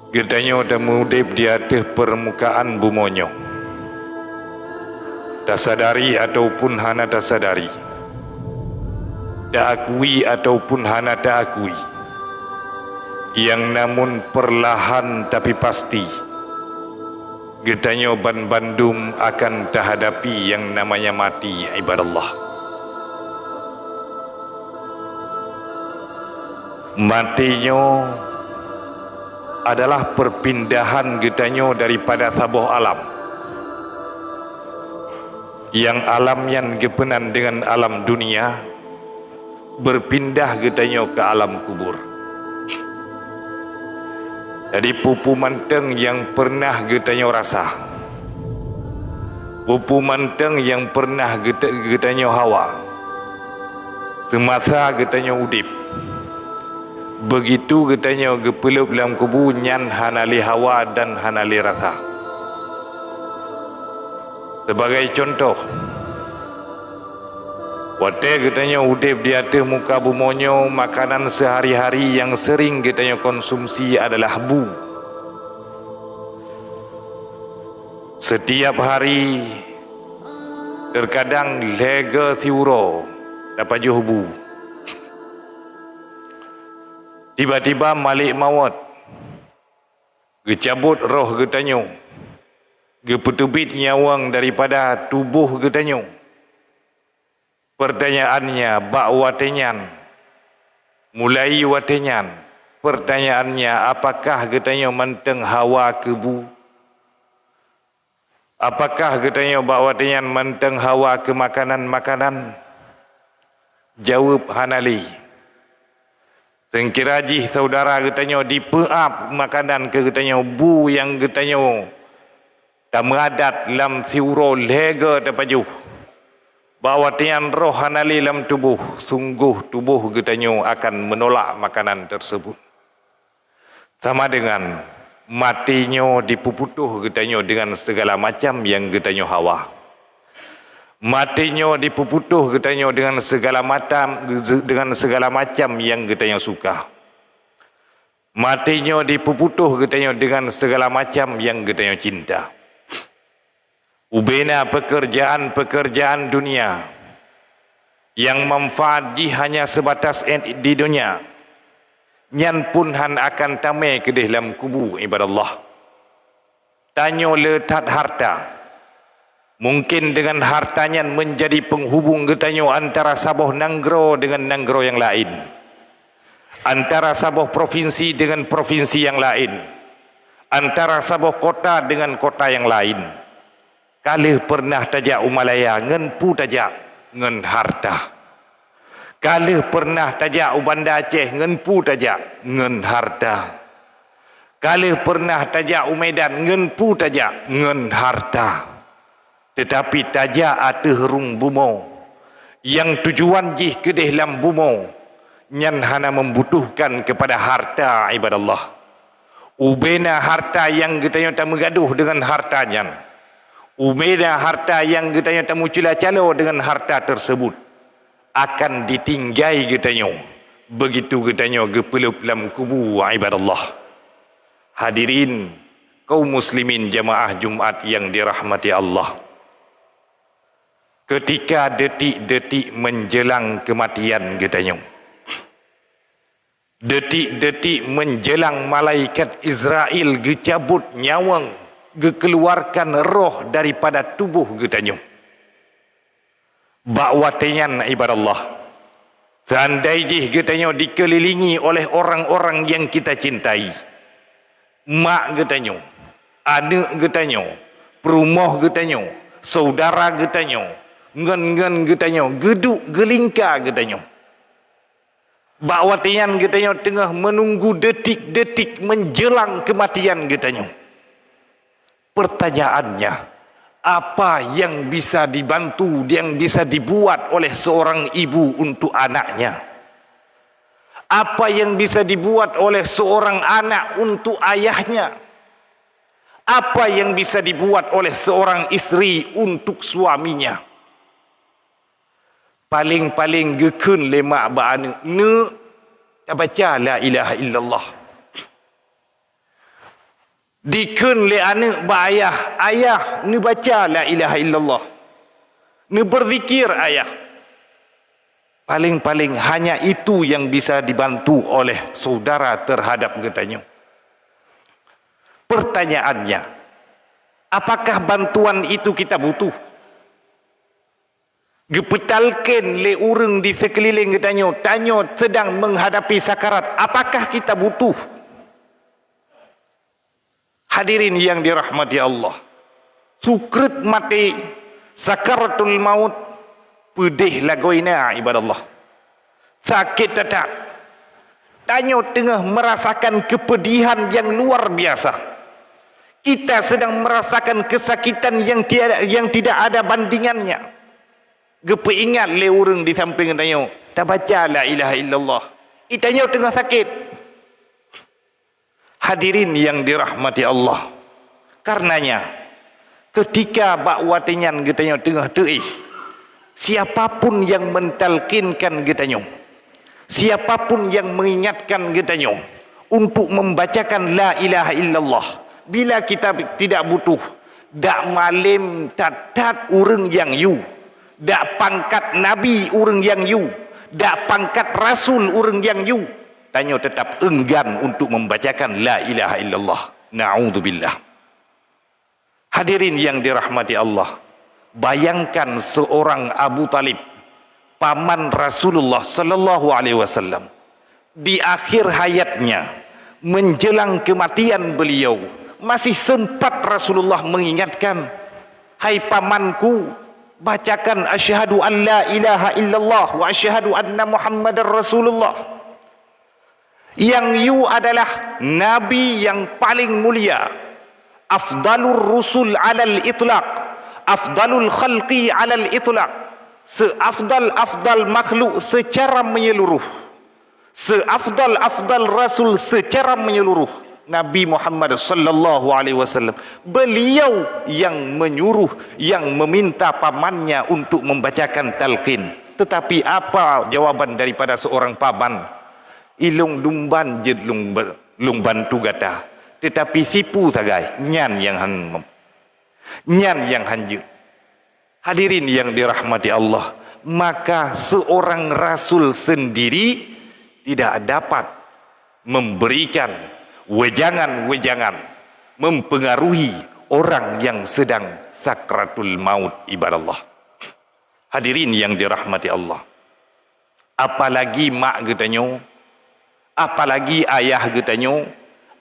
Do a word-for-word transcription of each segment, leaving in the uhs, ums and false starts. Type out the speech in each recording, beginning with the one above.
Geutanyoe tameudeb di ateueh peurmukaan bumoe nyoe, tasadari ataupun hana tasadari, taakui ataupun hana taakui, nyang namun peurlahan tapi pasti, geutanyoe banbandum akan tahadapi nyang namanya maté, ibadallah. Maté nyoe adalah peurpindahan geutanyoe daripada saboh alam. Nyang alam nyan geupeunan deungon alam dunia, beurpindah geutanyoe keu alam kubur. Jadi, peue-peue mantong nyang peureunah geutanyoe rasa, peue-peue mantong nyang peureunah geute-, geutanyoe hawa, seumasa geutanyoe udeb, beugitu geutanyoe geupeuleueb lam kubu, nyan hana lé hawa dan hana lé rasa. Sebagai cuntoh, watée geutanyoe udeb di ateueh muka bumoe nyoe, makanan seuhari-hari nyang seuring geutanyoe konsumsi adalah bu. Seutiap hari, teukadang lhée goe siuroe tapajoh bu. Tiba-tiba malek mawöt geucabot roh geutanyoe, geupeuteubiet nyawöng daripada tuboh geutanyoe. Peurtanyaannya, bak watée nyan, mulai watée nyan, peurtanyaannya, apakah geutanyoe mantong hawa keu bu? Apakah geutanyoe bak watée nyan mantong hawa keu makanan-makanan? Jaweueb, hana lé. Seukira jih syedara geutanyoe dipeuab makanan keu geutanyoe, bu nyang geutanyoe tameuadat lam siuroe lhée goe tapajoh, bak watée nyan roh hana lé lam tuboh, sunggoh tuboh geutanyoe akan meunolak makanan teurseubot. Sama deungon maté nyoe dipeuputôh geutanyoe deungon sigala macam nyang geutanyoe hawa. Maté nyoe dipeuputôh geutanyoe deungon sigala macam, deungon sigala macam nyang geutanyoe suka. Maté nyoe dipeuputôh geutanyoe deungon sigala macam nyang geutanyoe cinta. Ubena peukeurjaan-peukeurjaan dunia nyang manfaat jih hanya seubatas di dunia, nyan pun hán akan tamé keudeh lam kubu, ibadallah. Tanyoe le that harta. Mungken deungon harta nyan meunjadi peunghubong geutanyoe antara saboh nanggroe deungon nanggroe nyang laén, antara saboh provinsi deungon provinsi nyang laén, antara saboh kota deungon kota nyang laén. Ka lheueh peureunah tajak u Malaya, ngon peue tajak? Ngon harta. Ka lheueh peureunah tajak u Banda Aceh, ngon peue tajak? Ngon harta. Ka lheueh peureunah tajak u Medan, ngon peue tajak? Ngon harta. Teutapi tajak ateueh rhueng bumoe, nyang tujuan jih keudeh lam bumoe, nyan hana membutuhkan keupada harta, ibadallah. Ubena harta nyang geutanyoe tameugadoh deungon harta nyan, ubena harta nyang geutanyoe tameucula-calo deungon harta teurseubot, akan ditinggai geutanyoe, beugitu geutanyoe geupeuleueb lam kubu, ibadallah. Hadirin, kaum muslimin jamaah Jumat nyang dirahmati Allah. Keutika detik-detik meunjeulang keumatian geutanyoe, detik-detik meunjeulang malaikat Israel geucabot nyawöng, geukeuluwarkan roh daripada tuboh geutanyoe. Bak watée nyan, ibadallah, seundai jih geutanyoe dikeulilingui oleh orang-orang nyang kita cintai, mak geutanyoe, aneuëk geutanyoe, peurumoh geutanyoe, syedara geutanyoe, ngon-ngon geutanyoe, geuduek geulingka geutanyoe. Bak watée nyan geutanyoe teungoh meununggu detik-detik meunjeulang keumatian geutanyoe. Pertanyaannya, apa yang bisa dibantu, yang bisa dibuat oleh seorang ibu untuk anaknya? Apa yang bisa dibuat oleh seorang anak untuk ayahnya? Apa yang bisa dibuat oleh seorang istri untuk suaminya? Paleng-paleng geukheun lé mak bak aneuëk, "Neuk, tabaca la ilaha illallah." Dikheun lé aneuëk bak ayah, "Ayah, neubaca la ilaha illallah. Neubeuzikir, ayah." Paling-paling hanya itu yang bisa dibantu oleh saudara terhadap geutanyoe. Pertanyaannya, apakah bantuan itu kita butuh? Geupeutalken lé ureuëng di seukeuliléng geutanyoe, tanyoe sedang menghadapi sakarat. Apakah kita butuh? Hadirin yang dirahmati Allah, sukreut maté, sakaratul maut, peudeh lagoina, ibadallah. Sakét that-that. Tanyoe teungoh merasakan kepedihan yang luar biasa. Kita sedang merasakan kesakitan yang tiada, yang tidak ada bandingannya. Geupeuingat lé ureuëng di sampéng tanyoe, tabaca la ilaha illallah. Di tanyoe teungoh sakét. Hadirin yang dirahmati Allah, karenanya, ketika bak watée nyan geutanyoe teungoh teuéh, siapapun yang mentalkinkan geutanyoe, siapapun yang mengingatkan geutanyoe untuk membacakan la ilaha illallah, bila kita tidak butuh, dak malém that-that ureuëng nyang yue, dak pangkat nabi ureuëng nyang yue, dak pangkat rasul ureuëng nyang yue, tanyoe tetap enggan untuk membacakan la ilaha illallah. Na'udzubillah. Hadirin yang dirahmati Allah, bayangkan seorang Abu Talib, paman Rasulullah sallallahu alaihi wasallam, di akhir hayatnya, menjelang kematian beliau, masih sempat Rasulullah mengingatkan, "Hai pamanku, bacakan asyhadu an la ilaha illallah wa asyhadu anna Muhammadar Rasulullah." Nyang yue adalah Nabi yang paling mulia, afdalur rusul alal itlaq, afdalul khalqi alal itlaq, seafdal-afdal makhluk secara menyeluruh, seafdal-afdal rasul secara menyeluruh, Nabi Muhammad sallallahu alaihi wasallam. Beliau yang menyuruh, yang meminta pamannya untuk membacakan talqin. Tetapi apa jawaban daripada seorang paman? "Ilong dumban jeuet lung ba-, lung bantu gata, tetapi sipu sagai, nyan nyang han, nyan nyang han jeuet." Hadirin yang dirahmati Allah, maka seorang rasul sendiri tidak dapat memberikan wejangan-wejangan mempengaruhi orang yang sedang sakratul maut, ibadallah. Hadirin yang dirahmati Allah, apalagi mak geutanyoe, apalagi ayah geutanyoe,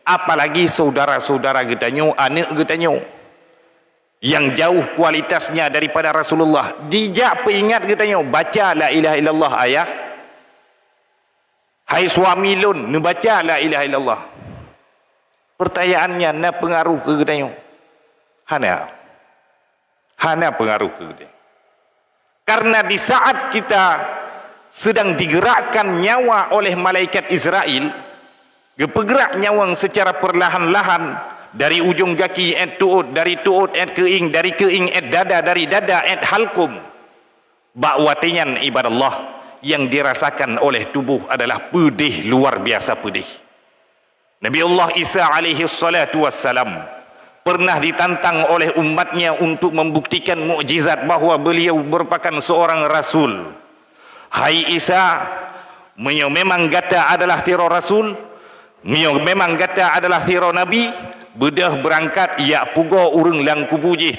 apalagi saudara-saudara geutanyoe, aneuëk geutanyoe, nyang jauh kualitasnya daripada Rasulullah, dijak peuingat geutanyoe, "Baca la ilaha illallah, ayah." "Hai suami lôn, neubaca la ilaha illallah." Pertanyaannya, na peungaruh keu geutanyoe? Hana. Hana peungaruh keu geutanyoe. Karena di saat kita sedang digerakkan nyawa oleh malaikat Israel, geupeugrak nyawöng secara perlahan-lahan dari ujong gaki ét tuot, dari tuot ét keuieng, dari keuieng ét dada, dari dada ét halkum. Bak watée nyan, ibadallah, nyang dirasakan oleh tuboh adalah peudeh, luar biasa peudeh. Nabi Allah Isa alaihi salatu wassalam pernah ditantang oleh umatnya untuk membuktikan mukjizat bahwa beliau merupakan seorang rasul. "Hai Isa, meunyoe memang gata adalah sidroe rasul, meunyoe memang gata adalah sidroe nabi, beudôh beurangkat jak pugoe ureuëng lam kubu jih."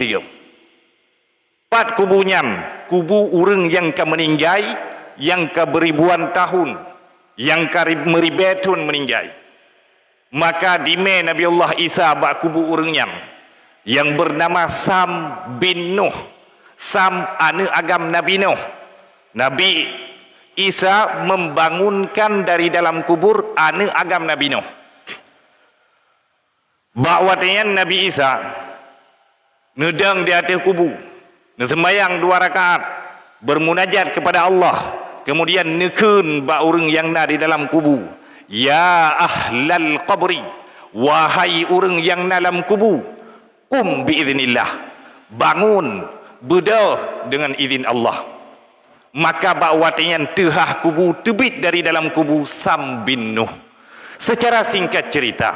Pat kubu nyan? Kubu ureuëng nyang ka meuninggai, nyang ka beuribuan tahun, nyang ka ri-, meuribée thon meuninggai. Maka dimé Nabi Allah Isa bak kubu ureuëng nyan, nyang beunama Sam bin Nuh. Sam aneuëk agam Nabi Nuh. Nabi Isa membangunkan dari dalam kubur aneuëk agam Nabi Nuh. Bak watée nyan Nabi Isa neudong di ateueh kubu, neuseumbahyang dua rakaat, beurmunajat keupada Allah, keumudian neukheun bak ureuëng nyang na di dalam kubu, "Ya ahlal qabri, wahai ureuëng nyang na lam kubu, qum bi idznillah, bangun, beudôh deungon idhin Allah." Maka bak watée nyan teuhah kubu teubiet dari dalam kubu Sam bin Nuh. Secara singkat cerita,